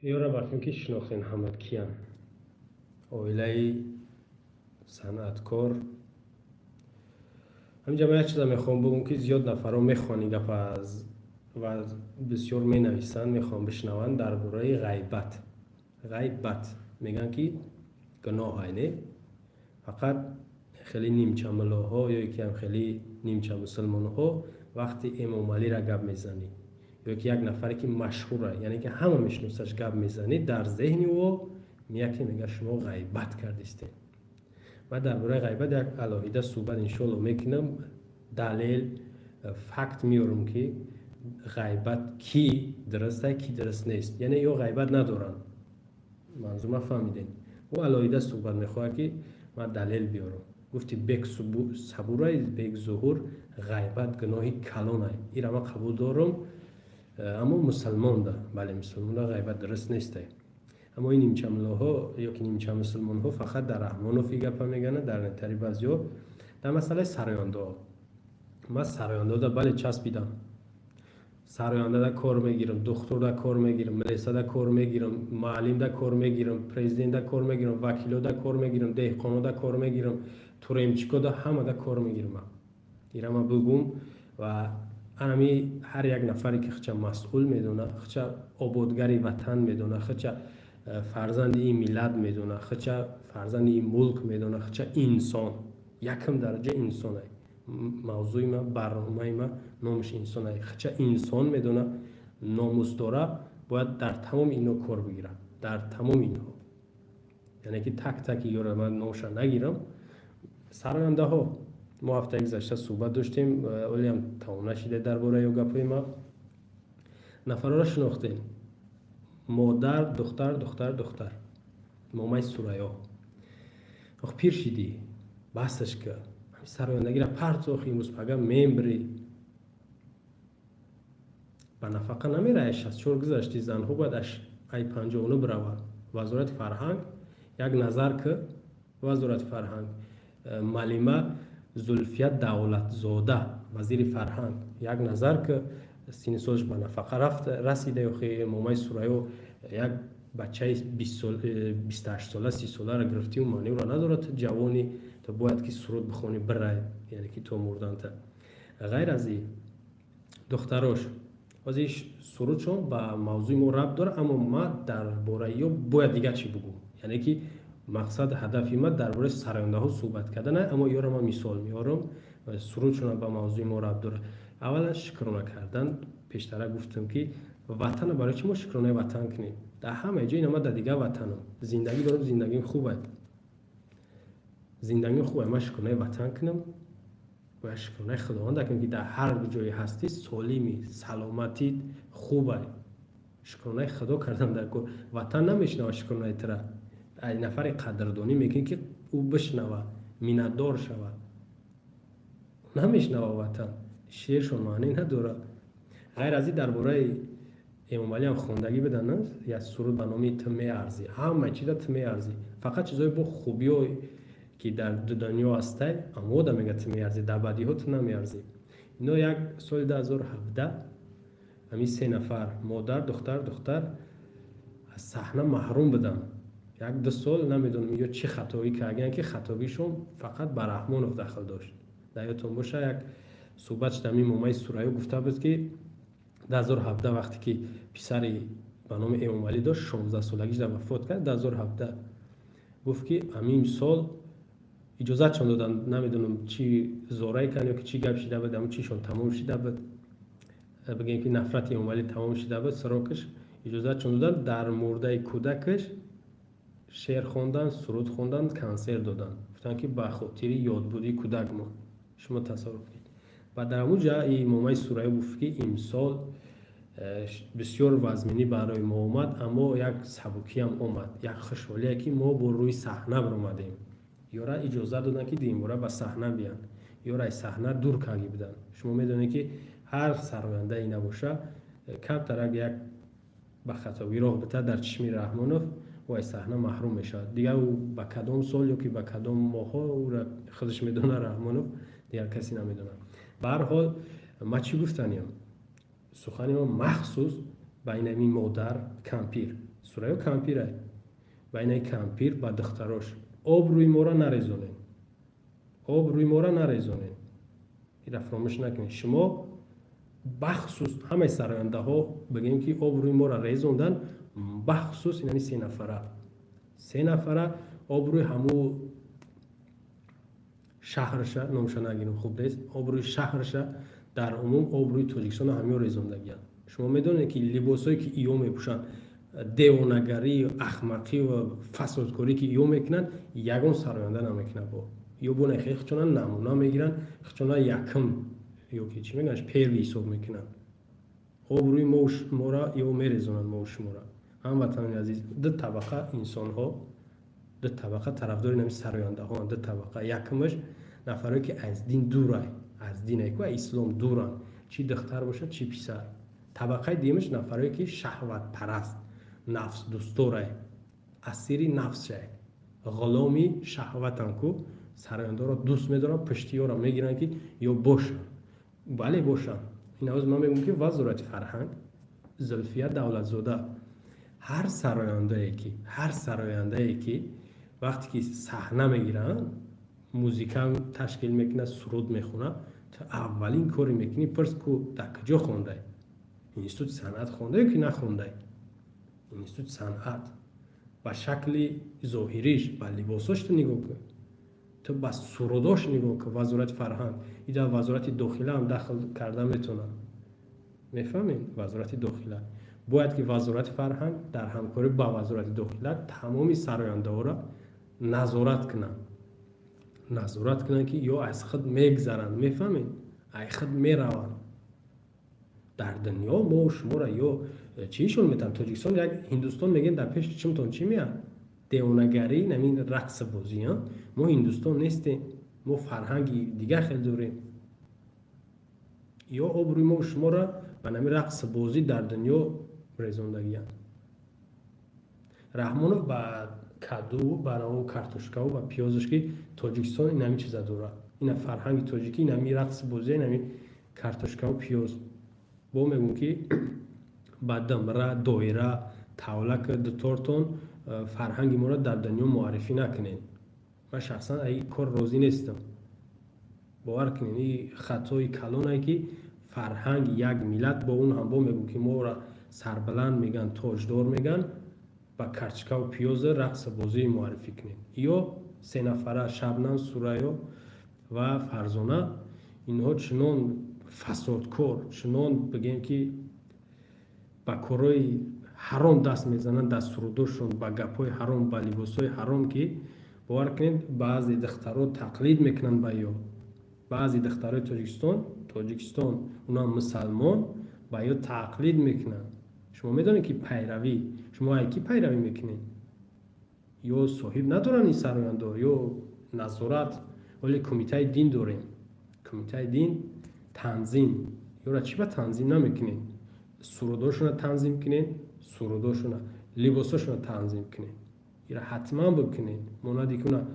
Ёра бартем, ки шинохтен ҳамат киян. Оилаи санъаткор. Ҳаминҷа ман як чиза мехоҳам бигӯм, ки зиёд нафарҳо мехоҳанд ин гапа ва бисёр менависанд, мехоҳанд бишнаванд дар бораи ғайбат. Ғайбат мегӯянд, ки гуноҳ ай, не? Фақат хеле нимчамуллоҳо ё ки ҳам хеле нимча мусулмонҳо, вақти Эмомалиро гап мезанӣ ё ки як нафаре, ки машҳура, яъне ки ҳама мешиносаш, гап мезанӣ, дар зеҳни ӯ меяке мега, шумо ғайбат кардистед. Ман дар бораи ғайбат як алоҳида суҳбат, иншоалло, мекунам, далел, факт меорам, ки ғайбат кӣ дуруста, кӣ дуруст нест, яъне ё ғайбат надоранд. Манзур ма фаҳмидем, ӯ алоҳида суҳбат мехоҳад, ки ман далел биёрам. Гуфти бек сабурай, бек зуҳур, ғайбат гуноҳи калонай, ира ман қабул дорам, аммо мусалмонда, бале, мусалмонда ғайбат дуруст нестай. Аммо ин нимчамуллоҳо ё ки нимчамусулмонҳо фақат дар Раҳмонов и гапа мегӯянд, дар нетари баъзиҳо. Дар масъалаи сарояндаҳо, ман сарояндаҳода, бале, часпидам, сарояндада кор мегирам, духтурда кор мегирам, милисада кор мегирам, муаллимда кор мегирам, президентда кор мегирам, вакилода кор мегирам, деҳқонода кор мегирам, туремчикода, ҳамада кор мегирам. Ира ман бигӯм ва анами ҳар як нафаре, ки хича масъул медона, хича ободгари ватан медона, хича фарзанди ин миллат медона, хича фарзанди ин мулк медона, хича инсон, якм дараҷа инсонай, мавзӯи ма, барномаи ма номаш инсонай, хича инсон медона, номус дора, бояд дар тамоми инҳо кор бигирад, дар тамоми инҳо, яъне ки так таки ёра ман номша нагирам. Сарояндаҳо, мо ҳафтаи гузашта суҳбат доштем, олиам тамом нашида дар бораи ё гапҳои ма. Нафарҳоро шинохтем: модар, духтар, духтар, духтар, момаи Сурайё. Ох, пир шидӣ, басаш ка, сарояндагиро партох, имрӯз пага мембрӣ, ба нафақа намера, 64 гузашти, занҳо бояд ай 59 бираванд. Вазорати фарҳанг, як назар ки, вазорати фарҳанг, малима Зулфия Давлатзода, вазири фарҳанг, як назар ки, синни солаш ба нафақа рафта расида. Ёхи момаи Сурайё як бачаи 28сола, 30соларо гирифтиу маъниро надорад. Ту ҷавонӣ, ту бояд ки суруд бихонӣ, бирай, яъне ки то мурданта. Ғайр аз и духтарош, ҳозир сурудшон ба мавзӯи мо рабт дорад, аммо ман дар бораи ё бояд дигар чӣ бугӯм, яъне ки мақсад, ҳадафи ман дар бораи сарояндаҳо суҳбат кардан, аммо ёро ман мисол меорам, сурудшона ба мавзӯи мо рабт дорад. Аввалан, шукрона кардан. Пештара гуфтам, ки ватана барои чӣ мо шукронаи ватан кунем? Дар ҳамаи ҷо ина, ман дар дигар ватанам зиндагӣ дорам, зиндагим хуб аст, зиндагим хуб аст, ман шукронаи ватан кунам? Бояд шукронаи Худованда кунем, ки дар ҳар ҷое ҳастӣ, солимӣ, саломатит хуб аст. Шукронаи Худо кардан дар кор. Ватан намешнава шукронаи тура. Ай нафаре қадрдонӣ мекунӣ, ки ӯ бишнава, миннатдор шавад. Намешнава ватан, шеършон маънӣ надорад. Ғайр аз ин, дар бораи Эмомалиам хондагӣ бидан як суруд ба номи «Ту меарзӣ». Ҳама чиза ту меарзӣ, фақат чизҳои бо хубиё, ки дар дунё ҳастай, амода мега ту меарзӣ, дар бадиҳо ту намеарзӣ. Ино як соли 2017 ҳамин се нафар, модар, духтар, духтар, аз саҳна маҳрум буданд як ду сол. Намедонам, ё чӣ хатоӣ карданд, ки хатогишон фақат ба Раҳмонов дахл дошт. Дар ёдтон боша, як суҳбат шуд, ҳамин момаи Сурайё гуфта буд, ки 2017, вақте ки писари ба номи Эмомалӣ дошт, 16 солагиш дар вафот кард 2017, гуфт, ки ҳамин сол иҷозатшон доданд. Намедонам, чӣ зорае кард ё ки чӣ гап шида буд, ҳамн чишон тамом шида буд, бигем, ки нафрати Эмомалӣ тамом шида буд, срок аш, иҷозатшон доданд дар мурдаи кӯдакаш шеър хондан, суруд хондан, консерт додан. Гуфтанд, ки ба хотири ёдбуди кӯдак мо. Шумо тасаввур кунед. Ва дар ҳамун ҷа момаи Сурайё гуфт, ки имсол бисёр вазминӣ барои мо омад, аммо як сабукиам омад, як хушҳолие, ки мо бо рӯи саҳна баромадем. Ёра иҷозат доданд, ки дуюмбора ба саҳна биянд, ёра аз саҳна дур карда буданд. Шумо медонед, ки ҳар сарояндае набоша, камтарак як ба хатогӣ роҳ бита дар чишми Раҳмонов, ӯ аз саҳна маҳрум мешавад. Дигар ӯ ба кадом сол ё ки ба кадом моҳҳо, ӯра худаш медонад Раҳмонов, дигар касе намедонад. Ба ҳар ҳол, ман чӣ гуфтаниям? Сухани ман махсус ба инами модар кампир. Сурайё кампирай. Ва инаи кампир ба духтарош обрӯи моро нарезонед, обрӯи моро нарезонед. Ира фаромӯш накунед. Шумо бахусус ҳамаи сарояндаҳо бигем ки обрӯи моро резондан, бахусус инами се нафара, се нафара обрӯи ҳаму шаҳрша, номша нагирем, хуб нест, обрӯи шаҳрша, дар умум обрӯи Тоҷикистона ҳамиё резондагианд. Шумо медонед ки либосое ки иё мепӯшанд, девонагарӣ, ахмақӣ ва фасодкорӣ ки иё мекунанд, ягон сароянда намекунад. Бо ё бо нахе хичона намуна мегиранд, хичона якм ё ки чӣ мегӯянд, первый ҳисоб мекунанд. Обрӯи мора ё мерезонанд мо шумора. Ҳамватанони азиз, ду табақа инсонҳо, ду табақа тарафдори нами сарояндаҳоанд, ду табақа. Якмаш нафарое ки аз дин дурай, аз дин ку ислом дуранд, чӣ духтар бошад, чӣ писар. Табақаи дуюмаш нафарое ки шаҳватпараст, нафсдӯстдорай, асири нафсшай, ғуломи шаҳватан ку сарояндаро дӯст медоранд, пуштиёро мегиранд ки ё бошанд, бале бошанд. Ин ҳоз ман мегӯям ки Вазорати фарҳанг, Зулфия Давлатзода, ҳар сарояндае ки, ҳар сарояндае ки вақте ки саҳна мегиранд, музика ташкил мекунад, суруд мехонад, ту аввалин коре мекунӣ, пурс ку дар куҷо хондай, институти санъат хонда ё ки нахондай. Институти санъат ба шакли зоҳириш, ба либосош ту нигоҳ кун, ту ба сурудош нигоҳ кун. Вазорати фарҳанг ида Вазорати дохила ҳам дахл карда метавонад, мефаҳмед? Вазорати дохила бояд ки Вазорати фарҳанг дар ҳамкорӣ ба Вазорати дохила тамоми сарояндаҳоро назорат кунанд, назорат кунанд ки ё аз худ мегзаранд, мефаҳмед, ай худ мераванд. Дар дунё мо шуморо ё чӣ ишон метавонад? Тоҷикистон як Ҳиндустон мегӯем, дар пеши чимтон чӣ меяд? Девонагарӣ, намин рақси бозӣ. Мо Ҳиндустон нестем, мо фарҳанги дигар хел дорем. Ё обрӯи мо шуморо ба нами рақси бозӣ дар дунё резондагиянд. Раҳмонов ба каду, ба наву картошкаву ба пиёзаш ки Тоҷикистон инами чиза дорад, ина фарҳанги тоҷикӣ, инами рақси бозӣ, инами картошкаву пиёз. Бо мегӯм ки ба дамра, доира, тавлак, дутортон фарҳанги моро дар дунё муаррифӣ накунед. Ман шахсан ай кор розӣ нестам. Бовар кунед, ин хатои калонае ки фарҳанги як миллат, бо он ҳам бо мегӯм ки моро сарбаланд мегӯянд, тоҷдор мегӯянд, ба картошкаву пиёза рақси бозӣ муаррифӣ кунед. Ё се нафара, Шабнам, Сурайё ва Фарзона, инҳо чунон фасодкор, чунон бигем ки ба корҳои ҳаром даст мезананд, дар сурудошон ба гапҳои ҳаром, ба либосҳои ҳаром, ки бовар кунед, баъзе духтаро тақлид мекунанд ба ё. Баъзе духтарои Тоҷикистон, Тоҷикистон, онам мусалмон, ба ё тақлид мекунанд. Шумо медонед ки пайравӣ, шумо ай кӣ пайравӣ мекунед? Ё соҳиб надоранд ин сарояндаҳо, ё назорат. Вале кумитаи дин дорем, кумитаи дин танзим, ёра чӣ ба танзим намекунед? Сурудошона танзим кунед, сурудошона, либосошона танзим кунед, ира ҳатман бикунед. Монанде ки уна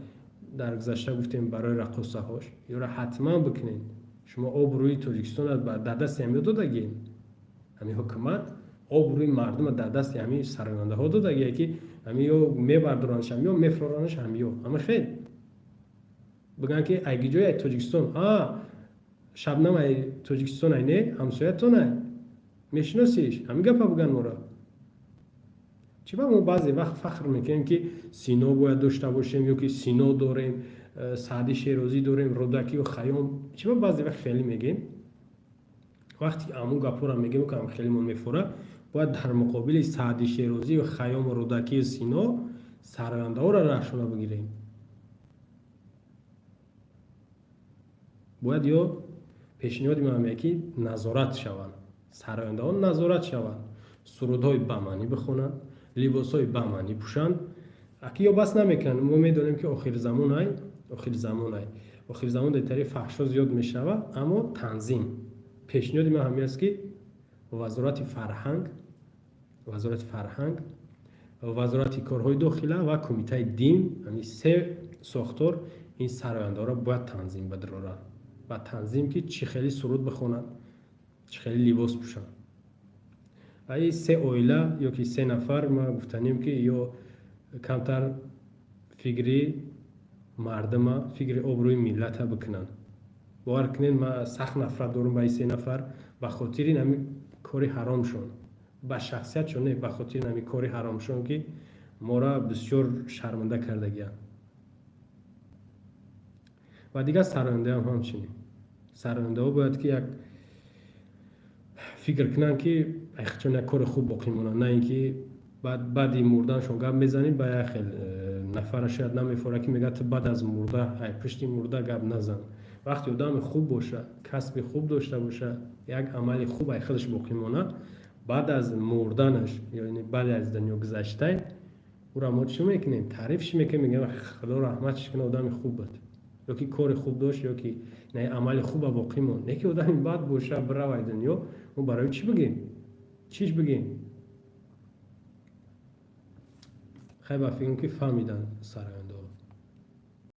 дар гузашта гуфтем барои раққосаҳош, ёра ҳатман бикунед. Шумо обрӯи Тоҷикистона дар дасти ҳамиё додагиед. Ҳамин ҳукумат обрӯи мардума дар дасти ҳамин сарояндаҳо додагие ки ҳамиё мебардоранаш, ҳамиё мефроранаш, ҳамиё ҳама хел бигӯянд ки ай гиҷои ай Тоҷикистон, а Шабнам ай Тоҷикистон, ай не ҳамсоятон ай мешиносиш, ҳамин гапа бигӯянд моро. Чӣ ба мо баъзе вақт фахр мекунем ки Сино бояд дошта бошем ё ки Сино дорем, Саъди Шерозӣ дорем, Рӯдакию Хайём? Чӣ ба баъзе вақт хеле мегӯем? Вақте амун гапҳоро мегӯем ки ам хелемон мефора, бояд дар муқобили Саъди Шерозию Хайёму Рӯдакию Сино сарояндаҳоро раҳшона бигирем. Бояд ё пешниҳоди ман ҳамия ки назорат шаванд, сарояндаҳо назорат шаванд, сурудҳои бамаънӣ бихонанд, либосҳои бамаънӣ пӯшанд. Аки ё бас намекунанд. Мо медонем ки охирзамон ай, охирзамон ай, охирзамон дар тариқи фаҳшо зиёд мешавад, аммо танзим. Пешниҳоди ман ҳамин аст ки Вазорати фарҳанг, Вазорати фарҳанг, Вазорати корҳои дохила ва кумитаи дин, ҳамин се сохтор ин сарояндаҳоро бояд танзим бадароранд. Ба танзим ки чӣ хеле суруд бихонанд, чӣ хеле либос пӯшанд. Аи се оила ё ки се нафар ма гуфтанем, ки ё камтар фикри мардума, фикри обрӯи миллата бикунанд. Бовар кунед, ма сахт нафрат дорам ба ин се нафар ба хотири нами кори ҳаромшон, ба шахсиятшон не, ба хотири нами кори ҳаромшон, ки мора бисёр шарманда кардагианд. Ва дигар сарояндаам ҳамчунин. Сарояндаҳо бояд ки як фикр кунанд, ки айхчон як кори хуб боқӣ монад, на ин ки баъди мурданшон гап мезанем. Ба як хел нафара шояд намефорад, ки мегӯяд: «Ту баъд аз мурда, ай пушти мурда гап назан». Вақте одами хуб боша, касби хуб дошта боша, як амали хуб ай худаш боқӣ монад, баъд аз мурданаш, яъне баъд аз дунё гузаштай, ӯра мо чӣ мекунем? Таърифш мекунем, мегӯем: «Худо раҳматш кунад, одами хуб буд», ё ки кори хуб дошт, ё ки амали хуба боқӣ монд. Не ки одами бад боша, биравай дунё, мо барои чӣ бигем, чиш бигем? Хай, ба фикрам, ки фаҳмиданд сарояндаҳо.